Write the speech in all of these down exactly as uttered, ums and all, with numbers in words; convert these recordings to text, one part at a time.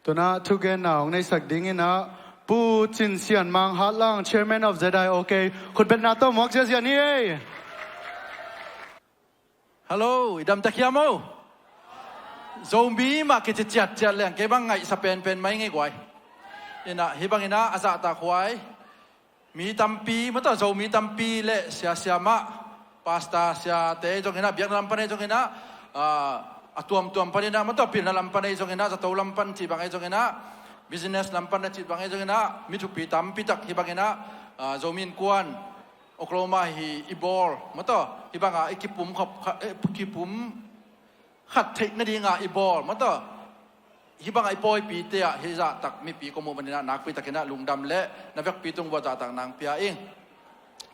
Tuna thugenna hong neisak dinginah Pu Cin Sian Mang Hatlang, Chairman of Z I O K, khutbetna tawh muak ziazian hi ei. Hallo, i damta khiam o. Zomi mah kici ciatciat leng kei bang ngaihsa penpen mai ngei guai. Inah hih banginah a zahtak huai mi tampi, mataw, Zomi tampi le siasia mah, pastor siate zonginah, biakna lam pan ei zonginah, a tuamtuam paninah, mataw, pilna lam pan ei zonginah, zato lam pan cih bang ei zonginah, business lam pan na cih bang ei zonginah, mi thupi tampitak hih banginah Zomi Innkuan Oklahoma hi i bawl, mataw, hih banga i kipum khop kha- eh, kipum khat theih nadinga i bawl, mataw, hih banga i pawipite ah hih zahtak mipi kong muh maninah nakpitakinah lungdam le na vekpi tung bua zahtak nang pia ing.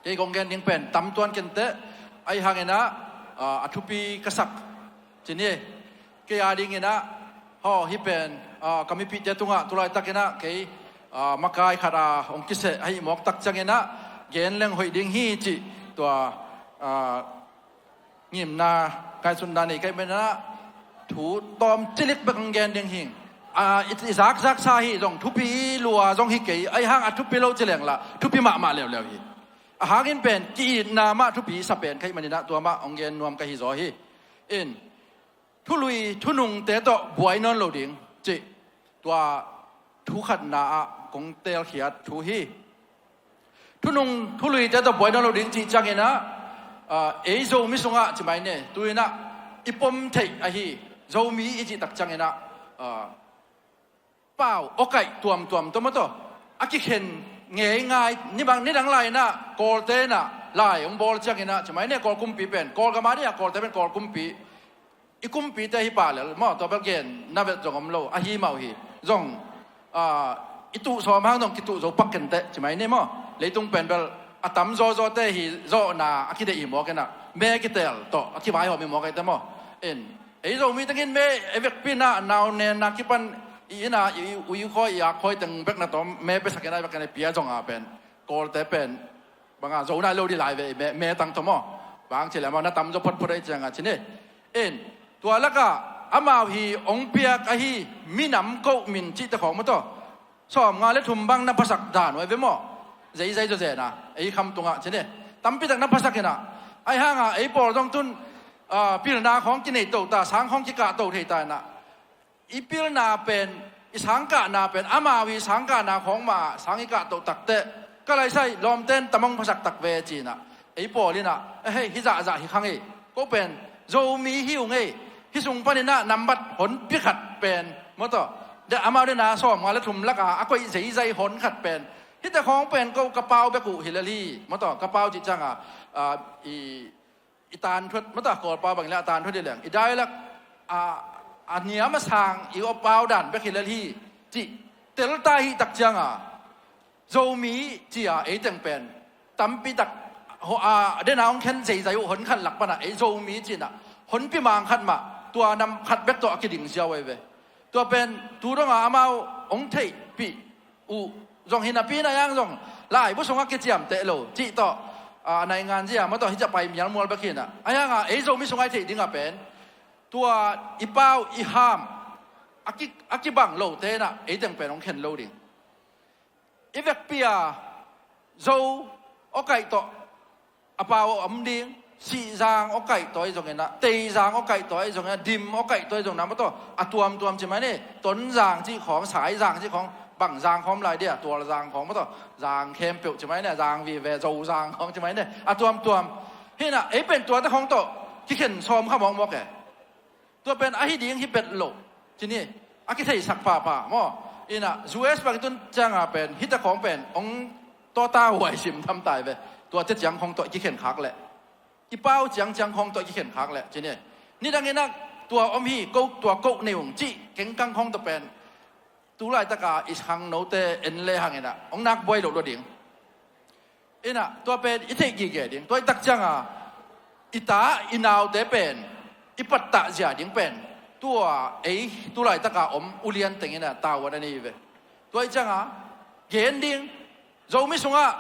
Kei kong gen ding pen tam tuan kenteh, ahi hanginah a thupi ka sak cin hi. Kei a dinginah, haw, hih pen ka mipihte tungah tulaitakinah kei makai khat a hong kiseh ahi mawktak cianginah gen leng hoih ding hi cih tua ngimna, ngaihsutna nei ka hih maninah thu tawm cilik bek hong gen ding hing. I zakzaksa hi zong, thupi lua zong hi kei, ahi hang a thupi lo ci lengla thupi mahmah leuleu hi. A hangin pen ki-itna mah thupi sa pen ka hih maninah tua mah hong gen nuam ka hi zaw hi. In thului thunungte tawh buai nawn lo ding cih tua thu khatna ah kong teelkhiat thu hi. Thunung thuluite tawh buai nawn lo ding cih cianginah ei Zomi sungah ci mai ne, tuinah i pom theih ahi Zomi i cihtak cianginah pau awkaih tuamtuam tawh, mataw, a kikhen ngeingai, nibang nidang lai inah Kawlte inah lai hong bawl cianginah ci mai ne, Kawl kumpi pen Kawlgam a dingah Kawlte pen Kawl kumpi, i kumpite hi pah lel maw, tua bel gen na vet zong om lo ahi mah uh hi. Zong i tuh sawm hang zong kituh zo pak kenteh ci mai ni maw. Leitung pen bel a tam zawzawte hi zawhna a kideih hi mawk inah me kiteel tawh a kivaihawm hi mawk ahi te maw. In ei Zomi tengin me ei vekpi inah naunenna kipan i inn a i ui khawi i ak khawi teng bek na tawm me piasak inah i vek inah pia zonga pen Kawlte pen banga zo nai lo dih lai ve, me, me tang tawh maw. Bang ci leh amau na tam zaw photphot ahi cianga ci ni. In tua lakah amau hi hong piak ahi minam koh min cihte khawng maw, tua sawmnga le thum bang na phasak dan uh ahi ve maw. Zeizai zawzena ei kham tungah ci ni. Tampitak na phasak inah, ahi hanga ei pawl zong tun pilna khawng kinei to ta, sang khawng kikah to thei ta inah, i pilna pen, i sangkahna pen amau hi sangkahna khawng mah sang i kah toh takteh, ka laisai lawmten tam hong phasak tak ve ci inah, ei pawl inah, eh, hei, hih zahzah hi kha ngei. Ko pen Zomi hi uh ngei. Hih sung paninah nambat honpi khat pen maw, tua deh amau dena sawmnga le thum laka a koih zeizai hon khat pen, hihte khawng pen ko ka pau bek uh hi lel hi maw, tua ka pau cih cianga i i tanthuat maw, tua Kawlpau bang leh a tanthuat hi leng, i dialect a niam a sang i pau dan bek hi lel hi cih telta hih tak cianga Zomi cia ei teng pen tampitak a dena hong khen zeizai uh hon khat lak panah ei Zomi cinah honpi mang khat mah tua nam khat bek tawh a kiding ziau ahi ve. Tua pen tu donga amau hong theihpih uh zong hi napi inah, ahi hang zong laibu sungah kiciamteh lo cih tawh a naingan zia maw, tua hi ciah pai mialmual bek hi inah, ahi hanga ei Zomi sungah i theih dingah pen tua i pau i ham a kibang lote inah ei teng pen hong khen lo ding. I vekpi a Zo awkaih tawh a pau a om ding, Sihzang awkaih tawh ahi zonginah, Teizang awkaih tawh ahi zonginah, Dim awkaih tawh ahi zonginah maw, tua a tuamtuam ci mai ni. Tonzang cih khawng, Saizang cih khawng, bang zang khawng lai dia, Tualzang khawng maw, tua zang khempeuh ci mai ni, zang vive, Zozang khawng ci mai ni, a tuamtuam. Hinah ei pen tuate khawng tawh kikhen sawm kha mawkmawk e. Tua pen ahi ding hi bet loh ci ni, a kitheisak phapha maw. Inah U S bang i tun cianga pen hihte khawng pen hong tawta huai sim tham tai ve. Tua te ciang khawng tawh i kikhen khak leh, i pau ciangciang khawng tawh i kikhen khak leh ci ni. Nidang inah tua om hi, ko tua ko nei ung cih kengkang khawng tawh pen tu laitaka i khangnote en le hanginah hong nak buai loh lua ding. Inah tua pen i theih gige ding. Tua i tak cianga i ta i naute pen i pattah zia ding pen tua ei tu laitaka om ulian tenginah tavuan a nei ve. Tua i cianga gen ding. Zomi sungah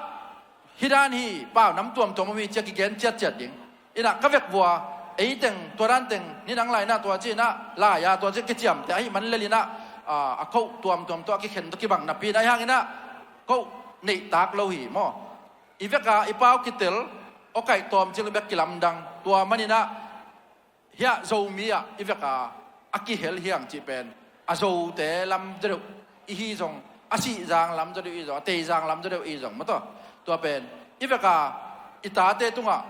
hih dan hi, pau nam tuamtuam om hi cia kigen ciatciat ding. Inah ka vekvua ei teng tua dan teng nidang lai inah tua ci inah lai-a tua ci kiciamteh ahi man lel inah a, a koh tuamtuam tawh a kikhen tawh kibang napi in ahi hangin ah koh neihtak lo hi maw? I vek a i pau kitel, awkaih tawmcik bek kilamdang. Tua manin ah hiah Zomi ah i vek a a kihel hi hang cih pen a Zote lam zaw deuh i hi zong, a Sihzang lam zaw deuh i hi zong, a Teizang lam zaw deuh i hi zong maw taw. Tua pen i vek a i tate tungah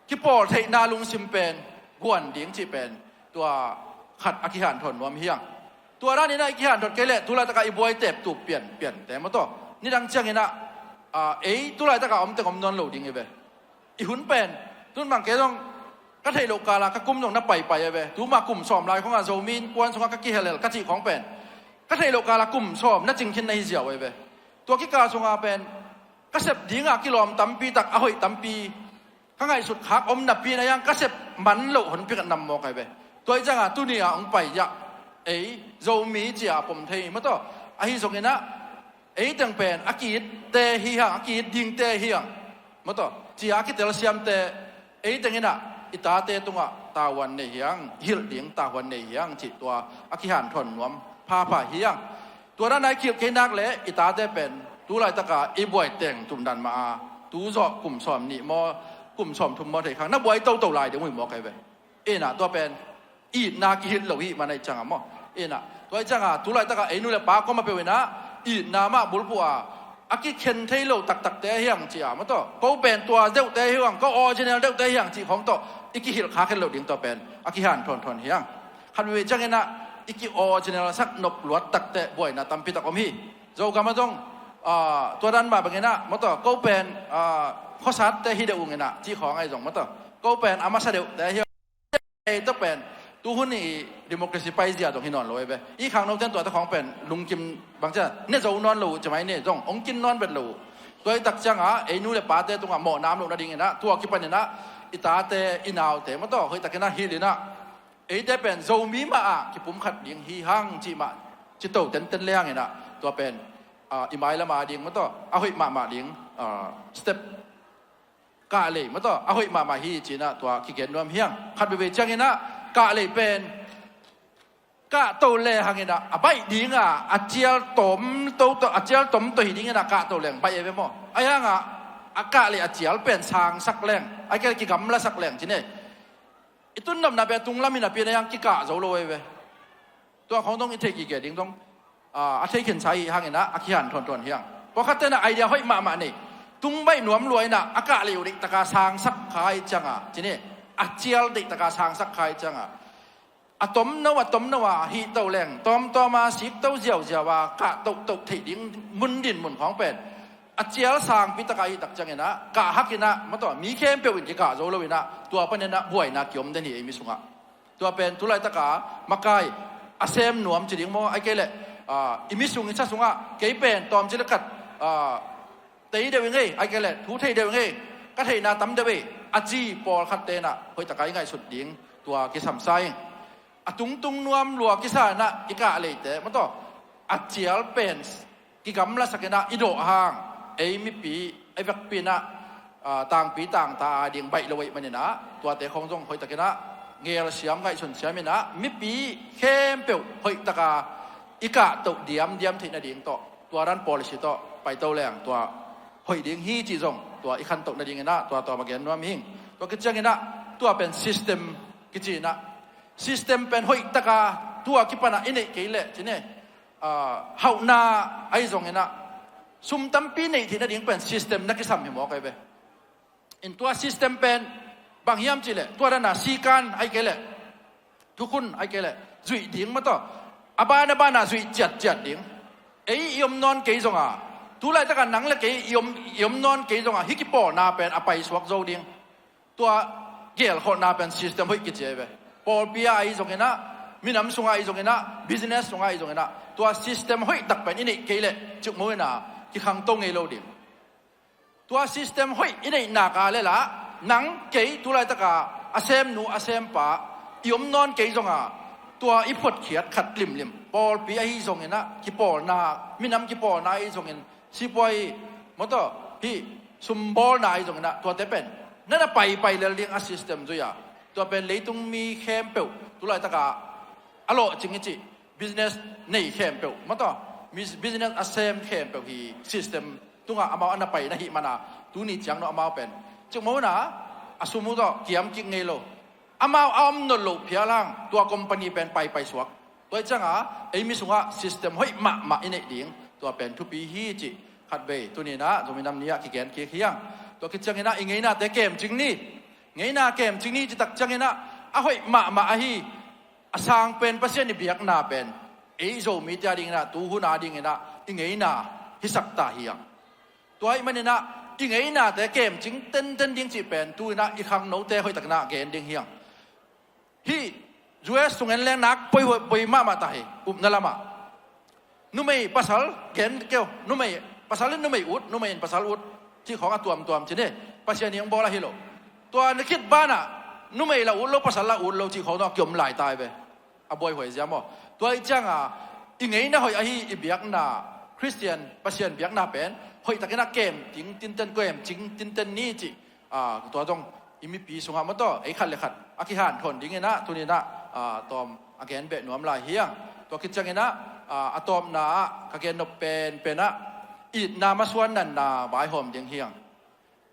kipawl theihna lungsim pen guan ding cih pen tua khat a kihanthawn nuam hi hang. Tua danin ah i kihanthawn kei leh tu laitak a i buai teptup pianpiante maw taw, nidang ciangin ah, a, ei tu laitak a om teng om nawn lo ding hi ve. I hun pen, tun bang kei zong ka theih loh kal a ka kum zong na paipai a ve. Tuma kum sawm lai khong a Zomi innkuan sungah ka kihelhel ka cih khong pen ka theih loh kal a kum sawm na cing khin na hi ziau a ve. Tua kikal sungah pen ka sep ding a kilawm tampi tak, a hoih tampi ka ngaihsut khak om napi in ahi hang ka sep man loh honpi khat nam mawk a ve. Tua ahih ciang a tuni a hong pai zah ei Zomi ci a pom thei maw taw. Ahi zongin ah ei teng pen a ki-itte hi hang, a ki-it dingte hi hang maw taw, ci a kitelsiamte ei teng in ah i tate tungah tavuan nei hi hang, hilh ding tavuan nei hi hang cih tua a kihanthawn nuam phapha hi hang. Tua dan a i kilh kei nak leh i tate pen tu laitak a i buai teng tum dan mah a, tu zawh kum sawm nih maw, kum sawm thum maw thei khang na buai toto lai ding uh hi mawk a ve. Ina tua pen itna kihilh lo hi man ahih ciang a maw. Ina tua ahih ciang a tu laitak a ei nu le pa kua mah peuh in ah itna mah bulphuh a, a kikhen thei lo taktakte hi hang ci a maw taw, ko pen tua deuhte hi hang, ko original deuhte hi hang cih khong tawh i kihilh khak het loh ding tua pen a kihanthawn thawn hi hang. Khat veivei ciangin ah i ki-original sak nop luat takte buaina tampi tak om hi. Zogam ah zong, a, tua dan mah bangin ah maw taw, ko pen, a, khuasatte hi deuh ung in ah cih khong ahi zong maw taw, ko pen a masa deuhte hi ei tawh pen tuhun i democracy paizia zong hi nawn lo ei ve. I khangno ten tuate khong pen lungkim bang cia ne zo nawn lo uh, cimai ne zong hong kin nawn vet lo uh. Tua i tak ciang a ei nu le pate tungah mawhna om loh nadingin ah tua kipanin ah i tate i naute maw taw hoihtakin ah hilh in ah eite pen Zomi mah ah kipumkhat ding hi hang cih mah ci to tenten le hangin ah tua pen, a, i mailam a ding maw taw a hoih mahmah ding, a, step, kahlei maw taw a hoih mahmah hi ci in ah tua kigen nuam hi hang. Khat veivei ciangin ah kahlei pen kahto le hangin ah a baih ding a, a cial tom to, a cial tom to hi dingin ah kahto leng baih a ve maw. Ahi hang a a kahlei a cial pen sangsak leng, ahih kei leh kigamlasak leng ci ne. I tun nopna pen a tunglam hi napi in ahi hang kikah zo lo a ve. Tua khong dong i theih gige ding dong, a, a thei khinsa hi hangin ah a kihanthawn thawn hi hang. Pawlkhatte in ah idea hoih mahmah nei, tung baih nuam lua in ah a kahlei uh deihtaka sangsak kha ahih ciang a ci ne, a cial deihtaka sangsak kha ahih ciang a a tomno a tomno a hih to leng, tawmtawm a sik to ziauziau a kah tohtoh theih ding mun din mun khong pen a cial sangpi taka hih tak ciangin ah kah hak in ah maw taw mi khempeuh in kikah zo lo in ah tua panin ah buaina kiom den hi ei mi sungah. Tua pen tu laitaka makai a sem nuam ci ding maw, ahih kei leh, a, i mi sung i sa sungah kei pen tawmcik le khat, a, tei deuh i ngei, ahih kei leh thu thei deuh i ngei, ka theihna tam deuh ei a ci pawlkhatte in ah hoihtaka i ngaihsut ding tua kisam sa ing. A tungtung nuam lua kisa in ah i kahleite maw taw a cial pen kigamlasak in ah i dawh hang ei mipi, ei vekpi in ah, a, tangpi tangta a ding baih lo ahih manin ah tuate khong zong hoihtakin ah ngelsiam ngaihsun siam in ah mipi khempeuh hoihtaka i kahtoh diamdiam theih nading tawh tua dan policy tawh paito leng tua hoih ding hi cih zong tua i khantoh nadingin ah tua tua ma gen nuam hing. Tua kiciangin ah tua pen system kici in ah system pen hoihtaka tua kipan ah i neih kei leh ci ne, a, hauhna ahi zongin ah sum tampi neih theih nading pen system na kisam hi mawk ahi ve. In tua system pen bang hiam cih leh tua dan a sikan ahih kei leh thukhun ahih kei leh zuih ding maw taw a ban a ban a zuih ciatciat ding. Ei i om nawn kei zong a tu laitaka nang le kei i om, i om nawn kei zong a hih kipawlna pen a paisuak zo ding. Tua gelkholhna pen system hoih kici ahi ve. Pawlpi ah ahi zongin ah, minam sungah ahi zongin ah, business sungah ahi zongin ah tua system hoihtak pen i neih kei leh cikmu in ah kikhangto ngei lo ding. Tua system hoih i neih nak a leh lah nang kei tu laitaka a semnu a sempa i om nawn kei zong a tua i phuatkhiat khat limlim, pawlpi ahi zongin ah kipawlna, minam kipawlna ahi zongin, sipuai maw taw hih sumbawlna ahi zongin ah tuate pen na na paipai lel ding a system zui a, tua pen leitung mi khempeuh tu laitaka a lawhcing i cih business nei khempeuh, maw taw, business a sem khempeuh hi system tungah amau a na pai na hih mana, tuni ciang no amau pen cikmah huna a sum uh tawh kiam kik ngei lo. Amau a om nawn loh phial hang tua company pen paipai suak. Tua ih cianga ei mi sungah system hoih mahmah i neih ding, tua pen thupi hi cih khatvei tuninah Zomi Nam Ni ah kigen kik hiang. Tua khit cianginah i ngeinate kemcing ni. Ngeina kemcing ni citak cianginah a hoih mahmah ahi a sang pen Pasian i biakna pen ei Zomite a dinginah tuhuna dinginah i ngeina hisak ta hiang. Tua ih maninah i ngeinate kemcing tenten ding cih pen tuinah i khangnote hoihtakinah gen ding hiang. Hih U S sung en leng nak poi, poi mahmah ta hi, upna lamah. Numei pasal gen keu, numei pasal in numei ut, numei in pasal ut cih khawng a tuamtuam cin hi. Pasian ih hong bawl ahi lo. Tua na khit banah numei la ut lo, pasal la ut lo cih khawng dong a kiom lai ta hi ve. A buaihuai zia maw? Tua ih cianga i ngeina hoih ahi i biakna, Khristian Pasian biakna pen hoihtakinah kemcing tinten, kemcing tinten ni cih, tua zong i mipi sungah maw taw, ei khat le khat a kihanthawn dinginah tuninah tawm a gen beh nuam lai hiang. Tua khit cianginah a tawpna ah ka gen nop penpenah itna masuan nanna vaihawm ding hiang.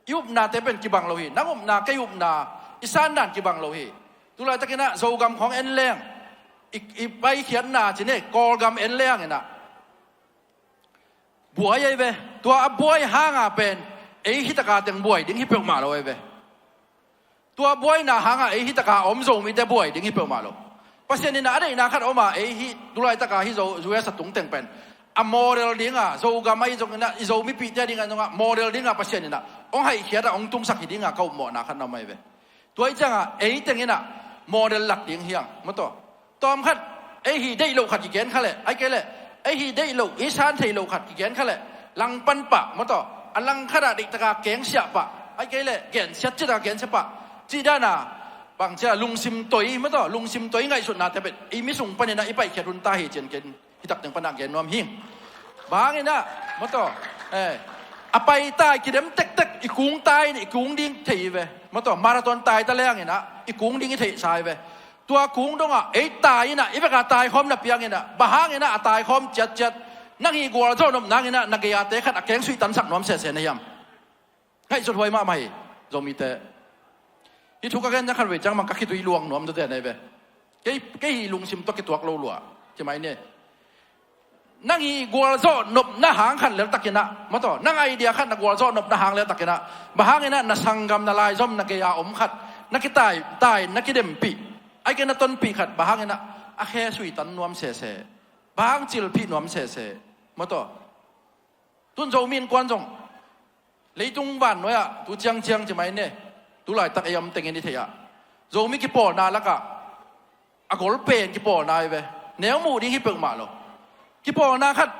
I upnate pen kibang lo hi. Nang upna, kei upna, i sandan kibang lo hi. Tulaitakinah Zogam khawng en leng i, i paikhiatna cin hi, Kawlgam en lenginah buai ahi ve. Tua a buai hanga pen ei hitaka teng buai ding hi peuhmah lo ahi ve. Tua buaina hanga ei hitaka a om Zomite buai ding hi peuhmah lo. Pasian inah a deihna khat a oma ei hih tulaitaka hih Zo, U S a tungteng pen a model dinga, Zogam ahi zonginah i Zo mipihte a dinga zongah model dinga Pasian inah hong haihkhiatah hong tungsak hi dinga ka upmawhna khat na om ahi ve. Tua ih ciangah ei tenginah model lak ding hiang, maw taw. Tawm khat ei hih deih loh khat kigen kha leh, ai kei leh ei hih deih loh, i san thei loh khat kigen kha leh langpan pah, maw taw, a langkhatah deihtaka kengsiah pah, ai kei leh gensiat citaka gensiah pah cih dana bangcia lungsim toi, maw taw, lungsim toi ngaihsutnate pen ei mi sung paninah i paihkhiat hun ta hi cin ken hitak teng panah gen nuam hing. Bang hanginah, maw taw, a pai tai kidem tektek i kung tai in i kung ding thei hi ve, maw taw, marathon tai ta lenginah i kung ding i theihsa hi ve. Tua kung dongah ei tai inah i veka taikhawm na pianginah bang hanginah a taikhawm ciatciat nang hih gualzawh nop nanginah na gei-ate khat a keng suihtansak nuam sese na hiam? Ngaihsut huai mahmah hi Zomite. Hih thu ka gen ciang khatvei ciang mang ka khitui luang nuam deuh deuh na hi ve. Kei, kei hih lungsim tawh kituak lo lua, ci mai ni. Nang hih gualzawh nopna hang khat leltakinah, maw taw, nang idea khat na gualzawh nopna hang leltakinah bang hanginah na sanggam, na laizom, na gei-a om khat na kitai, tai, na kidempih, ai kei na tonpih khat bang hanginah a khe suitan nuam sese, bang hang cilphih nuam sese, maw taw. Tun Zomi Innkuan zong leitung vannuai-ah tu ciangciang ci mai ne, tu laitak ei om tengin i theih ah Zomi kipawlna lakah a gol pen kipawlna hi ve. Neu muh ding hi peuhmah lo. Kipawlna khat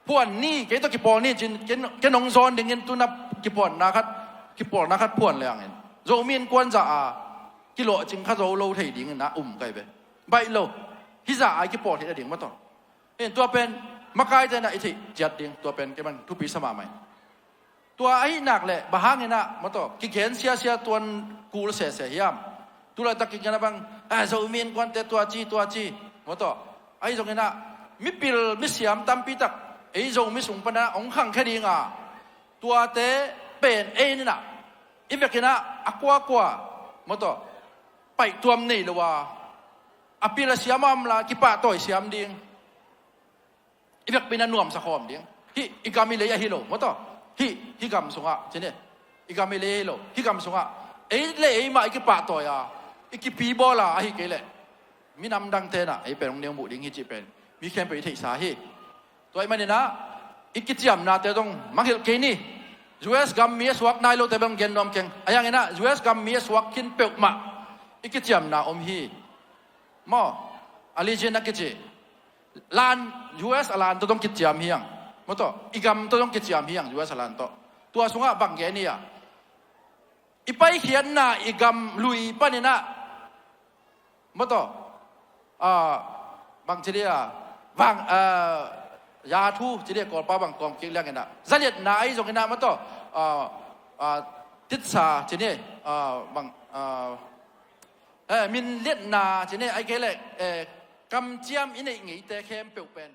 phuan ni, kei tawh kipawl ni cin, ken, ken hong zawn dingin tuna kipawlna khat, kipawlna khat phuan le hangin Zomi Innkuan zah a kilawhcing kha zo lo thei dingin a um kai ve. Baih lo. Hih zah a i kipawl theih nading maw taw. Tua pen makaite na i theih ciat ding, tua pen kei man thupi sa mahmah hi. Tua ahih nak leh bang hanginah maw taw kigen siasia tuan kul sese hiam? Tu laitak kigen a bang, a, Zomi Innkuante tua ci, tua ci, maw taw. Ahi zonginah mipil misiam tampitak ei Zomi sung panah hong khangkhia dinga, tuate pen ei ninah i vekinah a kuakua, maw taw, paihtuam nei lo a, a pil a siam a om la kipahtawi siam ding, i vekpi na nuamsa khawm ding. Hih i gam i lei ahi lo, maw taw. Hih, hih gam sungah ci ni, i gam i lei ahi lo, hih gam sungah ei le ei mah i kipahtawi a, i kipibawl a, ahi kei leh minam dangte nah ei pen hong neu muh ding hi cih pen mi khempeuh i theihsa hi. Tua ahih maninah i kiciamnate zong mangngilh kei ni. U S gam mi a suak nai lote bang gen nuam keng. Ahi hanginah U S gam mi a suak khin peuhmah i kiciamna om hi. Maw, a licin a kici lan, U S a lan tawh zong kiciam hiang, maw taw, i gam tawh zong kiciam hiang, U S a lan tawh. Tua sungah bang gen hi ah, i paikhiatna i gam lui paninah, maw taw, a, bang ci dia, vang, a, ya thu ci dia, Kawlpa bang kawm kik lianginah zaliatna ahi zonginah, maw taw, a, a, titsa ci ni, a, bang, a, eh, min liatna ci ni, ahi kei leh, eh, kamciam i neih ngeite khempeuh pen